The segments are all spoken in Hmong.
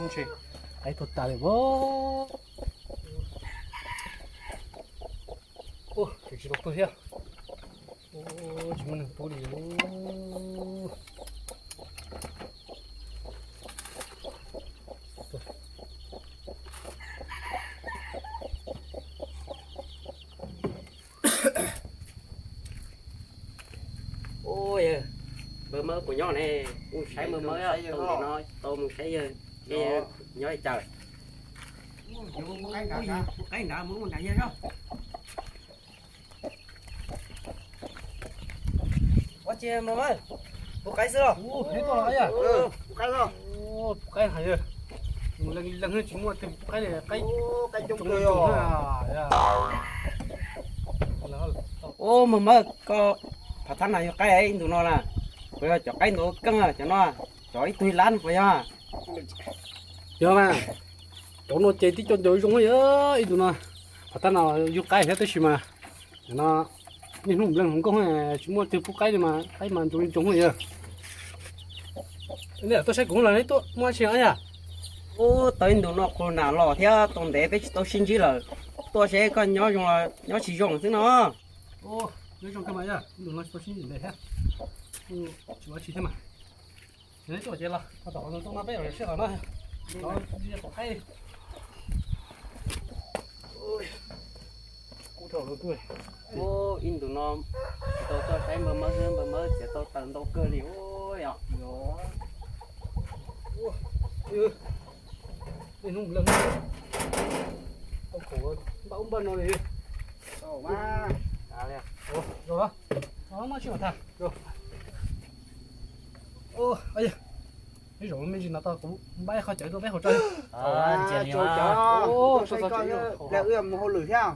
Qaib tuag tas li os. Ua, tsis tau tuag thiab. Tsis muaj neeg pub li. Ua, npawg Mawb puas nyob ne? Mus saib npawg Mawb, tau ntawm no tau mus saib yawg, nyob li cas. Qaib nrad, mus nrad yawg. Ua cas Mawb, pub qaib xwb los? Pub qaib hais, mus leej leej tsis muaj twg pub qaib li, qaib coob kawg. Ua Mawb Mawb, koj phav thab no yog qaib ib ntus no na, puas yog cov qaib ntaus keej cov no, cov ib tug ib lab puas yog? Yog mas, cov no ces tib co ncaws zoo yog ib ntus no, phav thab no yug qaib thiab tab sis mas no niaj hnub npleeg hluas nkauj tsis muaj twg pub qaib li mas qaib mas ntsoov li ntsoov yog. Tuaj saib kuv los tuaj muaj tsi yog? Ub, tau ib ntus no qhua nam los thiab tau ntev peb tsis tau sib ntsib lawm, tuaj seb koj nyob zoo los nyob tsis zoo xwb no. Nyob zoo kawg mas, ib ntus no tsis tau sib ntsib ntev thiab, tsis muaj tsi thiab mas. Ces neb tuaj ces los, tom qhov ntoo no peb sib qhov no, qhov qaib. Ub, ib ntus no tsis tau tuaj saib npawg Mawb, npawg Mawb txiav tau taws ntau kawg li ub yom. Hnub npaj ub npaj no li. Ib zaug me ntsis no tau kuv npaj ib qho cawv rau peb haus tso. Wb mus hauj lwm thiab.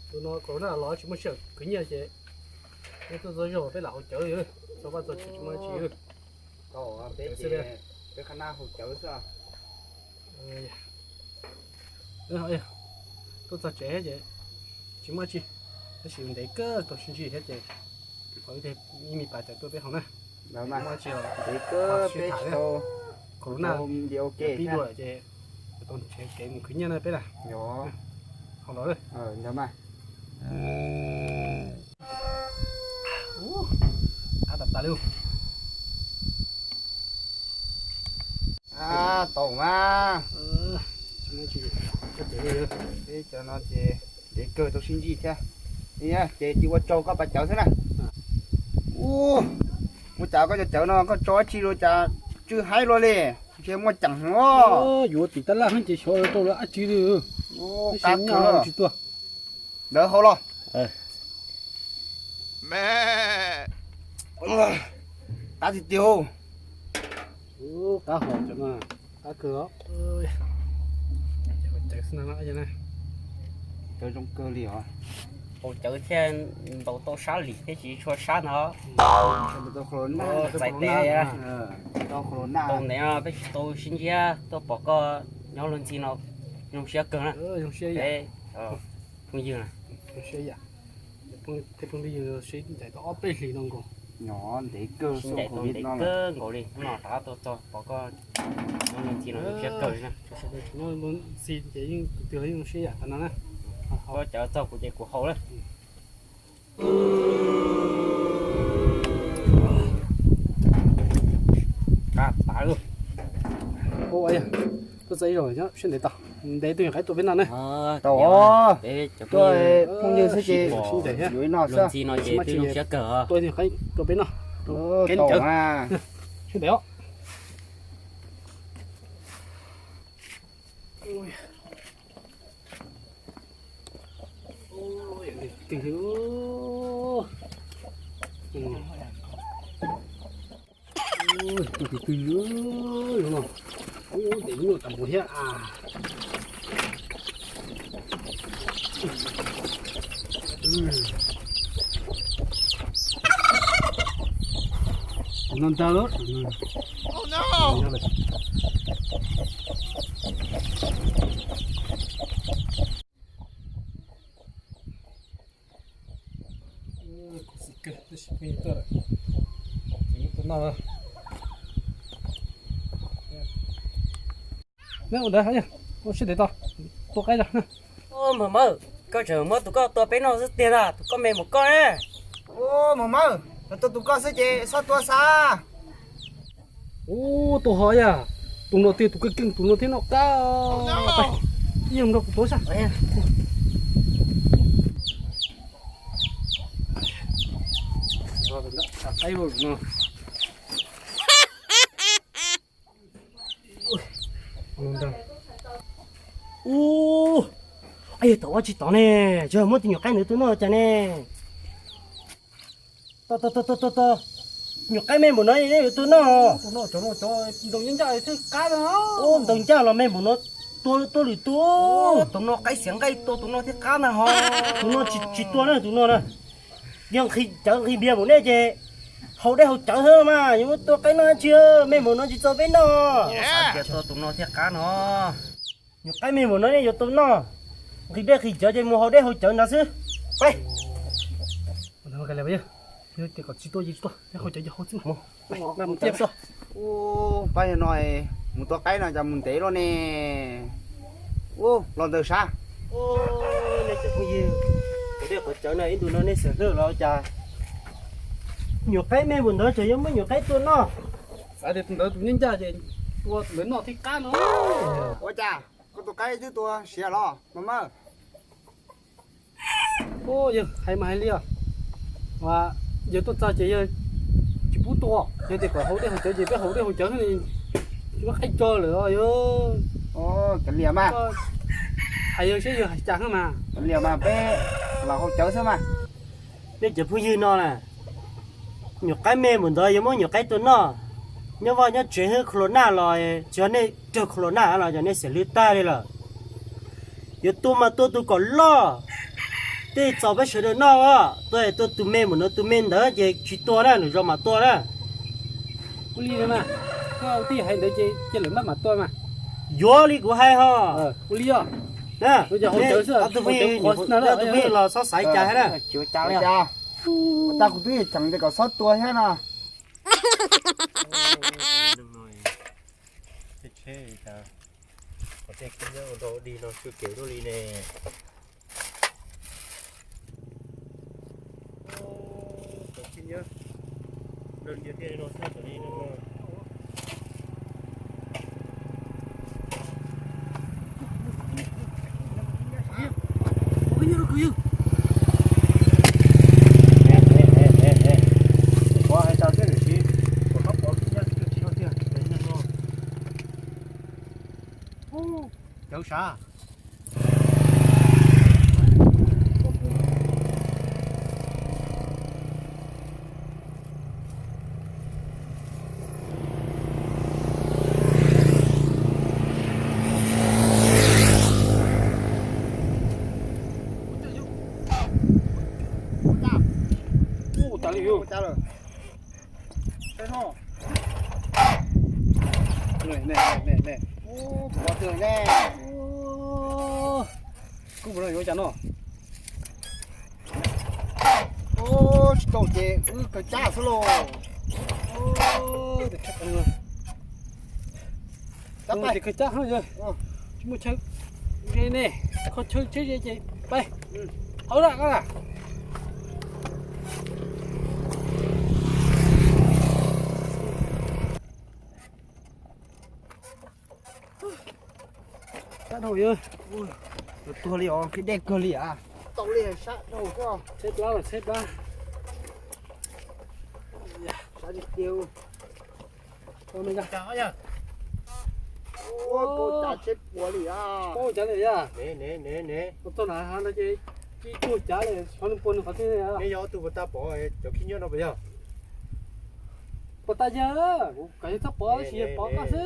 Tus no corona los tsis muaj sij hawm khwv nyiaj ces neb tuaj txog zog peb lam haus cawv, txog vaj txog tsev tsis muaj dab tsi. Peb qhab nab haus cawv xwb. Tuaj txog tsev ces tsis muaj dab tsi, tab sis ntev kawg tau sib ntsib thiab ces ib me pas cawv tuaj peb haus na. Ntev kawg peb tsis tau corona pib dua ces tau nrhiav kev mus khwv nyiaj na peb na. Haus los. Av tas tas li. Tau mas. Peb cov no ces ntev kawg tau sib ntsib thiab. Ces cia ua tsaug koj pas cawv xwb na. Ua cas koj cov cawv no koj tso dab tsi rau cas tsw haib luaj li, ntshe muaj ceem os. Yuav tim tab laj ces xyov rau dab tsi li. Qab kawg tsis tuag. Ntawd haus los. Qab tiag tiag. Qab hos cov no, qab kawg os. Cawv xwb no, cawv zoo kawg li os. Haus cawv thiaj ntaus tau sab lim thiab tsis tshua sab ntag. Txais tes, tau ntev no peb tsis tau sib ntsib, tuaj pom koj nyob luag ntxhi no zoo siab kawg na. Phooj ywg, tej phooj ywg sib ncaim tau ob peb hlis no nkaus. Nyob ntev kawg, sib ncaim tau ntev kawg nkaus li, hnub no rov qab tuaj txog pom koj nyob luag ntxhi no zoo siab kawg li na. Nyob luag ntxhi ces yeej tus twg los yeej zoo siab yam tas no na. Koj cawv txog kuv ces kuv haus lawm. Qab tas lawm. Tuaj txog ib zaug nyob siab ntev tau, ntev tuaj yog qaib tuaj peb no na. Tau os, tuaj phooj ywg xwb ces sib ncaim thiab. Luag ntxhi no ces twb zoo siab kawg os. Tuaj yog qaib tuaj peb no. Kev ncaws siab ntev os. Twg li, twg twg li, no, ub, ntev nyuaj tas mus thiab a. Tus no ntag lawm. Khuv xim Tus no, ua ntawd, ua siab ntev tau, tua qaib tso. Ub, Mos Mawj, koj tseem muab tus koj tua peb noj xwb tiag ntag, tus koj me npaum koj ne. Ub, Mos Mawj, tua tus koj xwb ces txhob tua xav. Ub, tua ho yog tus no tiag, tus keej keej tus no thiab no qab. Ib yam nrog kuv tua saib. Ub, yog tom ua tsis tod ne, yog muab tus nyuam qaib ntawd tua noj cas ne. Tos tos tos tos tos, nyuam qaib me npaum no yuav tua noj. Tus no cov no cov ntaus ncaj ncaj thiaj qab na. Ub, ntaus ncaj los me npaum no, tua tua lwm tus. Tus no qaib xiav nqaij tua tus no thiaj qab na ho. Tus no tsis tua na, tus no na. Yog nqhis cawv nqhis npias npaum nej ces haus dej haus cawv xwb mas, yuav muab tua qaib noj tsis, me npaum no tsis txaus peb noj. Xav tias tua tus no thiaj qab no. Nyuam qaib me npaum no nej yuav tau noj, nqhis dej nqhis cawv ces mus haus dej haus cawv ntawd xwb. Peb, kom tsis tua ces tsis tua, haus cawv ces haus xwb. Pab yog no mus tua qaib no cas mus ntev luaj ne. Ub, los ntawd sav. Nej cov phooj ywg, haus dej haus cawv no ib ntus no nej xav hlwb los cas? Nyuam qaib me npaum ntawd tseem yuav muab nyuam qaib tua noj. Xav tias tus ntawd tus nyob ncaj ces tua tus ntawd noj thiaj qab no. Ua cas koj tus qaib twb tua siav los Mos Mawj? Yog hais mas hais li os. Yog tuaj txog ces yog tsis pub tua, yog tias kom haus dej haus cawv ces peb haus dej haus cawv, tsis muab qaib tso lawm os. Cov liam mas, hais yog seb yog hais cas mas, cov liam mas peb los haus cawv xwb mas. Nej cov phooj ywg no na, nyuam qaib me npaum ntawd yuav muab nyuam qaib tua noj, nyob vaj nyob tsev hwb kho los naj los tsis yog nej raug kho los naj los yog nej xav hlwb tag li lawm. Yuav tua mas tua tus kom loj, thiaj txaus peb sawv daws noj os. Tua tua tus me npaum no tus me ntawd ces tsis tua na, lwm zaus mam tua na. Ua li mas, koj twb hais ntawd ces cia lwm nab mam tua mas. Yuav li kuv hais ho. Ua li os. Tus phooj ywg los txhob xav cas thiab na. Tag kuv twb cheem tias kom txhob tua thiab no. Tej khib nyob ua nrau dig no tsw kev tuaj li ne. Cov khib nyob nrau dig no txhob li no. Cawv sav. Ua tas li. Kuv mus no yuav cas no. Tsis tau ces wb kawg cab xwb lauj. Ces kawg cab, tsis muaj chaw ze ne, kho chaw tsheb ze ces pais. Hauv lawm koj na. Sab dhau, tuag li os, khib dej kawg li as. Tau li sab dhau xwb. Tsheb plab los tsheb plab. Sab tiag tiag. Ua cas tsheb puas li as. Paub cas li yog. Ua txog na no ces tsis tuag cas li, xyov nws puas nws qhov twg. Nej yog ob tug puas tau pom cov khib nyob no puas yog? Puas tau yog, kuv kom yog txhob pom tab sis yog pom koj xwb.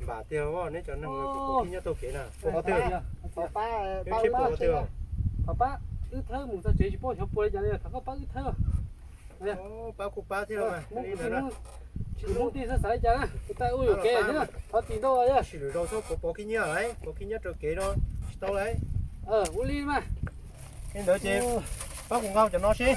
Npam tiag os, neb cov neeg puas pom khib nyob taug kev na, puas qhov twg? Neb tsheb puas qhov twg? Thov pab wb thawb mus txog tsev tsis paub xyov puas li cas li, thov koj pab wb thawb. Pab kuj pab thiab mas. Tsis muaj tij xav xav li cas na, kuv tab ua yuam kev xwb, thov txim ntau. Sim lwm zaus txhob pov khib nyiab lawm, pov khib nyiab raws kev no tsis tau lawm. Ua li mas. Li ntawd ces pab kuv nqa cov no seb.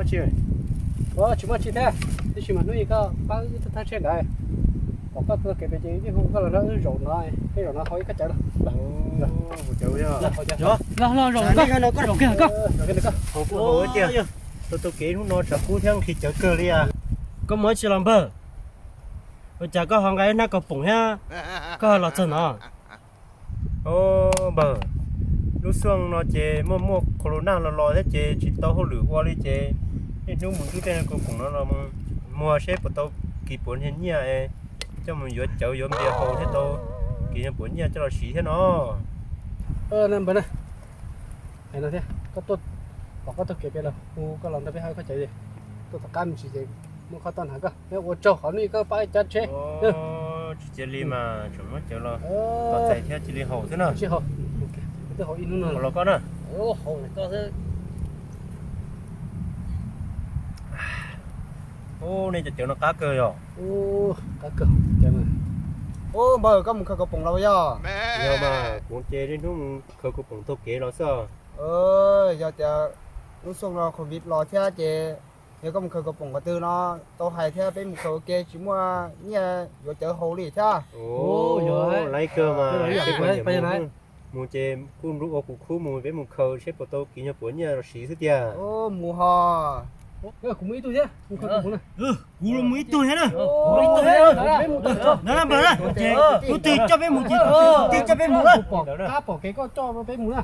dab tsi? Tsis muaj dab tsi thiab, tab sis mas hnub ib koj pab wb thawj thawj tsheb ntawd, kom koj tuaj kev pem ces wb hu koj los nrog wb zaum no, peb zaum no haus ib koj cawv los. Los, los zaum, koj zaum kiag koj. Tus tus kev hnub no tshav kub thiab nqhis cawv kawg li as. Koj mus dab tsi los npawg? Ua cas koj ho nqa ib hnab kaus poom thiab koj los txog no? Npawg, lub xuaj no ces muaj muaj corona los los thiab ces tsis tau hauj lwm ua li ces niaj hnub mus nrhiav tej kaus poom no los muag seb puas tau kis puas nyiaj, coj mus yuav cawv yuav npias haus thiab tau kis puas nyiaj coj los siv thiab no. Npawg na, hais no thiab, koj tuaj, kom koj tuaj kev pem los hu koj los nrog peb haus ib koj cawv, tuaj tom qab me ntsis ces muab koj tuaj hnav koj, ua tsaug qhov hnub ib koj pab wb cab tsheb. Tsis cia li mas tseem muab cawv los, los txais thiab cia li haus xwb na. Sib haus, twb haus ib hnub no los koj na. Haus koj xwb. Ub, nej cov cawv no qab kawg yom? Qab kawg cawv no. Ub, npawg, koj mus khaws kaus poom los yog? Yog mas, kuv ces niaj hnub mus khaws kaus poom taug kev los xwb. Yog tias lub xyoo no covid los thiab ces yog koj mus khaws kaus poom qhov twg no tau hais thiab, peb mus khaws ua ke tsis muaj nyiaj yuav cawv haus li thiab. Ua li kawg mas, mus ces kuj nrub ua kuv khub mus, peb mus khaws seb puas tau kiv nyuag puav nyiaj los siv xwb tiag. Mus ho. Kuv mus ib tug thiab, kuv los mus ib tug thiab na. Mus ib tug thiab, peb mus tag tso. Npawg, tus twg coj peb mus ces tus twg coj peb mus na. Pom qab pom kev koj coj peb mus na.